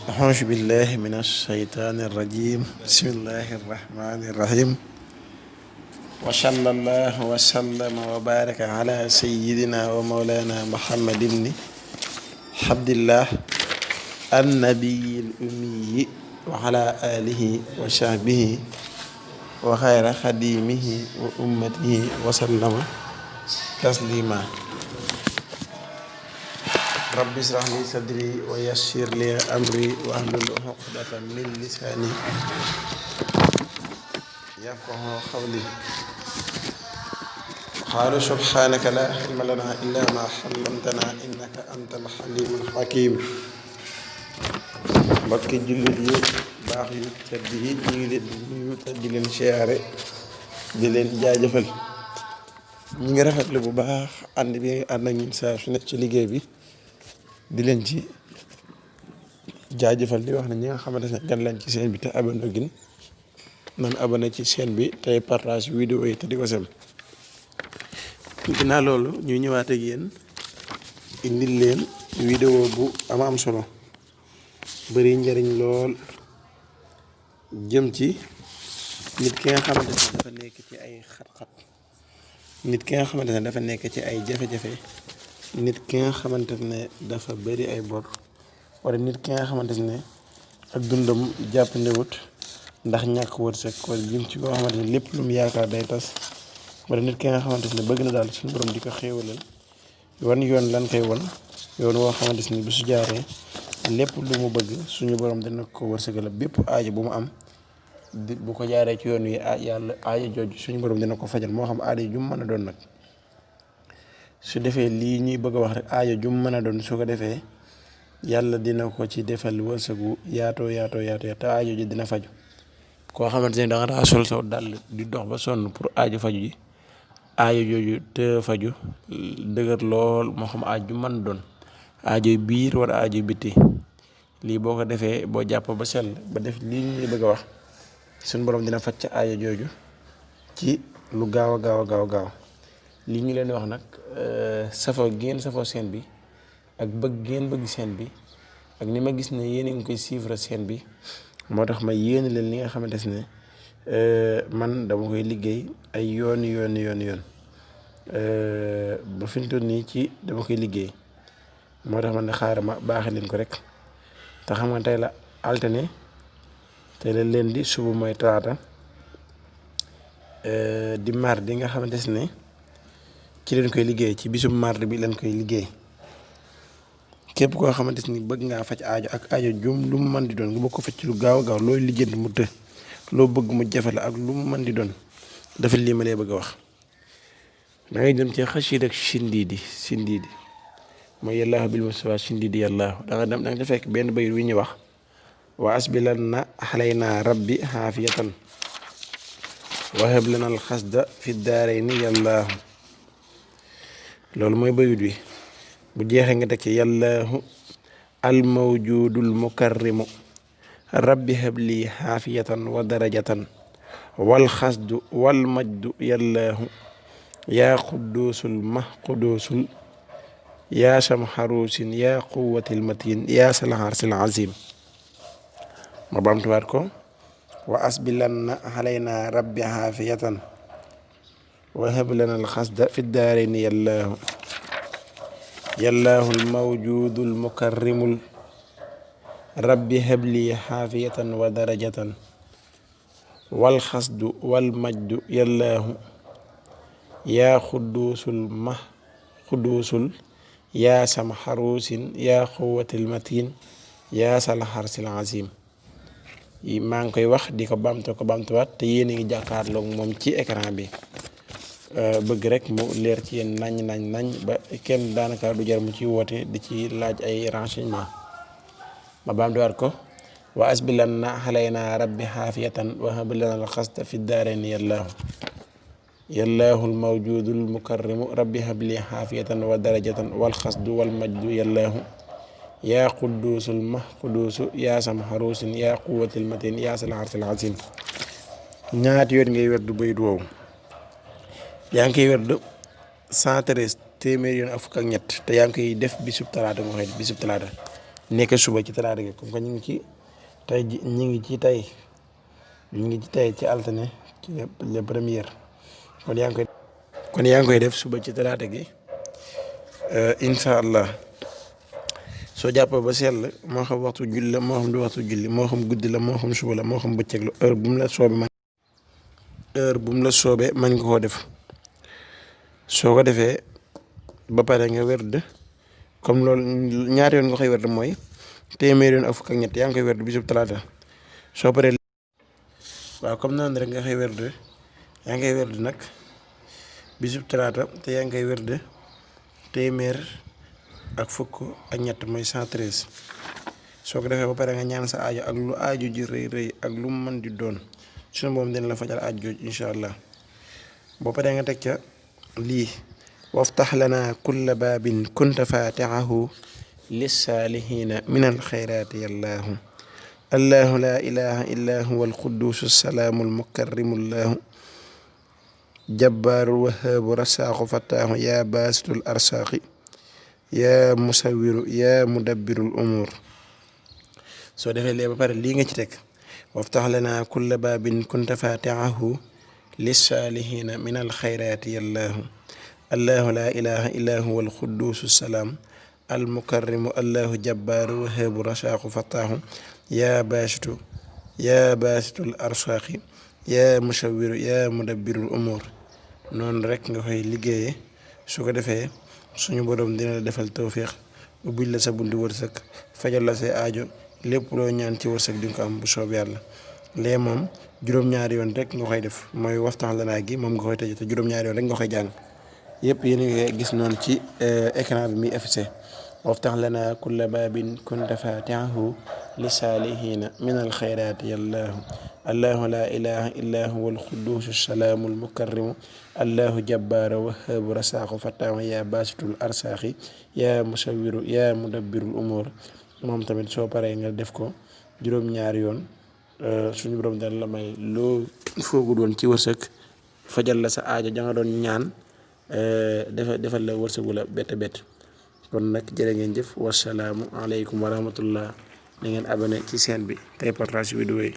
أعوذ بالله من الشيطان الرجيم بسم الله الرحمن الرحيم وصلى الله وسلم وبارك على سيدنا ومولانا محمد بن عبد الله النبي الأمي وعلى آله وصحبه وخير خديمه وأمته وسلم تسليما رب اشرح لي صدري ويسر لي أمري واحلل عقدة من لساني يفقه قولي قالوا سبحانك لا علم لنا إلا ما علمتنا إنك أنت الحليم الحكيم mbokki jullit yi baax yu tedd yi ñu ngi leen di nuyu te di leen siyaare di leen jaajëfal ñu ngi rafetlu bu baax ànd bi ànd ak ñun saa su nekk ci liggéey bi di leen ci jaajëfal di wax ne ñi nga xamante ne gan lañ ci chaîne bi te abonné gin nan abonné ci chaîne bi tey partage vidéo yi te di ko sem ginnaaw loolu ñuy ñëwaat ak yéen indil leen vidéo bu am solo bëri njëriñ lool jëm ci nit ki nga xamante ne dafa nekk ci ay xat-xat nit ki nga xamante ne dafa nekk ci ay jafe-jafe nit ki nga xamante ne dafa bëri ay bor wala nit ki nga xamante ne ak dundam jàpp ndewut ndax ñàkk wërsëg wala jëm ci koo xamante ne lépp lu mu yaakaar day tas wala nit ki nga xamante ne bëgg na daal suñu borom di ko xéewalal yoon lan koy won yoon woo xamante ne bu su jaaree lépp lu mu bëgg suñu borom dina ko wërsëgal bépp aajo bu mu am bu ko jaaree ci yoon wi yàlla aajo jooju suñu borom dina ko fajal moo xam aajo ju mu mën a doon nag su defee lii ñuy bëgg a wax rek aajo ju mu mën a doon su ko defee yàlla dina ko ci defal wërsëgu yaatoo te aajo ji dina faju koo xamante ne da nga daa sol saw dàll di dox ba sonn pour aajo faju ji aajo jooju te faju dëgër lool moo xam aajo ju mën a doon aajo biir wala aajo bitti lii boo ko defee boo jàpp ba sell ba def lii ñuy bëgg a wax suñu borom dina faj ca aajo jooju ci lu gaaw a gaaw lii ñu leen wax nag safoo ngeen safoo seen bi ak bëgg ngeen bëgg seen bi ak ni ma gis ne yéen a ngi koy suivre seen bi moo tax ma yéene leen li nga xamante ne man dama koy liggéey ay yoon ba fi mu toll nii ci dama koy liggéey moo tax man ne xaaral ma baaxee leen ko rek te xam nga tey la altine tey la lundi suba mooy talaata di mardi nga xamante ne ci leen koy liggéey ci bisum mardi bi leen koy liggéey képp koo xamante ni bëgg ngaa faj aajo ak aajo jum lu mu mën di doon nga bëgg ko faj ci lu gaaw looy lijjanti mu të loo bëgg mu jafe la ak lu mu mën di doon dafa lii ma lay bëgg a wax da ngay dem ci xasiid ak sindiidi mooy yàllaahu bil mustafa sindiidi yàllaahu da nga fekk benn bayit wi ñuy wax wa asbilanna xalaynaa rabbi xaafiyatan wa hab lana alxasda fi daarayni yàllaahu loolu mooy bayit wi bu jeexee nga teg ci yàllaahu almawjudul mukarrimu rabbi habli xaafiyatan wa darajatan wal xasdu wal majdu yàllaahu yaa qudduusul mahquduusul yaa sam xaruusin yaa quwwatil matin yaa sal arsil azim ma baamtuwaat ko wa asbilanna xalaynaa rabbi xaafiyatan wa hab lana alxasda fi daarayni yallaahu almawjudu almukarrimul rabbi habli xaafiyatan wa darajatan wal xasdu wal majdu yallaahu yaa xudduusul maxquduusul yaa sam xaruusin yaa quwwatil matin yaa sal xarsil azim yi maa ngi koy wax di ko bamtuwaat te yéen a ngi jàkkaarloog moom ci écran bi bëgg rek mu leer ci yéen nañ ba kenn daanaka du jar mu ci woote di ci laaj ay renseignement ma bamtuwaat ko wa asbilanna xalaynaa rabbi xaafiyatan wa hab lana alxasda fi daarayni yallaahu almawjudul mukarrimu rabbi habli xaafiyatan wa darajatan wal xasdu wal majdu yallaahu yaa qudduusul mahquduusu yaa sam xaruusin yaa quwwatil matin yaa sal arsil azim ñaati yoon ngay werdu bayit woowu yaa ngi koy werdu 113 téeméer yoon ak fukk ak ñett te yaa ngi koy def bisub talaata nga koy bisub talaata nekk suba ci talaata gi comme que ñu ngi ci tey ji ñu ngi ci tey ci altine ci le première kon yaa ngi koy def suba ci talaata gi incha allah soo jàppoo ba sell moo xam waxtu julli la moo xam du waxtu julli moo xam guddi la moo xam suba la moo xam bëccëg la heure bu mu la soobee man nga koo def soo ko defee ba pare nga werd comme loolu ñaari yoon nga koy werd mooy téeméer yoon ak fukk ak ñett yaa ngi koy werd bisub talaata soo paree waaw comme noonu rek nga koy werd yaa ngi koy werd nag bisub talaata te yaa ngi koy werd téeméer ak fukk ak ñett mooy 113 soo ko defee ba pare nga ñaan sa aajo ak lu aajo ji rëy ak lu mu mën di doon suñu moom dina la fajal aajo jooju incha allah boo paree nga teg ca lii waftax lana kulla baabin kunta faatixahu lissaalihiina min alxayraati yallaahu allahu laa ilaha illa huwa alquduusu salaamu almukarrimu allahu jabbaaru wahaabu rasaaxu fattaaxu yaa baasitul arsaaqi yaa musawiru yaa mudabbirul umuur soo defee lee ba pare lii nga ci teg waftax lana kulla baabin kunta faatixahu lissaalihiina min alxayraati yallaahu allahu laa ilaha illa huwa alquduusu salaam almukarrimu allahu jabbaaru wahaabu rasaaxu fattaaxu yaa baasitul arsaaqi yaa musawiru yaa mudabbirul umuur noonu rek nga koy liggéeyee su ko defee suñu borom dina la defal tawfiq ubbil la sa buntu wërsëg fajal la say aajo lépp loo ñaan ci wërsëg di nga ko am bu soob yàlla lee moom juróom-ñaari yoon rek nga koy def mooy waftax lanaa gi moom nga koy tëj te juróom-ñaari yoon rek nga koy jàng yëpp yéen a ngi gis noonu ci écran bi muy affiché waftax lanaa kulla baabin kunta faatixahu li saalihiina min alxayraati yallaahu allahu laa ilaha illa huwa alquduusu salaamu almukarrimu allahu jabbaara wahaabu rasaaxu fattaaxu yaa baasitul arsaaxi yaa musawiru yaa mudabbirul umuur moom tamit soo paree nga def ko juróom-ñaari yoon suñu borom dana la may loo foogu doon ci wërsëg fajal la sa aajo ja nga doon ñaan defal la wërsëgu la bett kon nag jërë ngeen jëf wasalaamu aleykum wa rahmatullah na ngeen abonné ci chaîne bi tey partage vidéo yi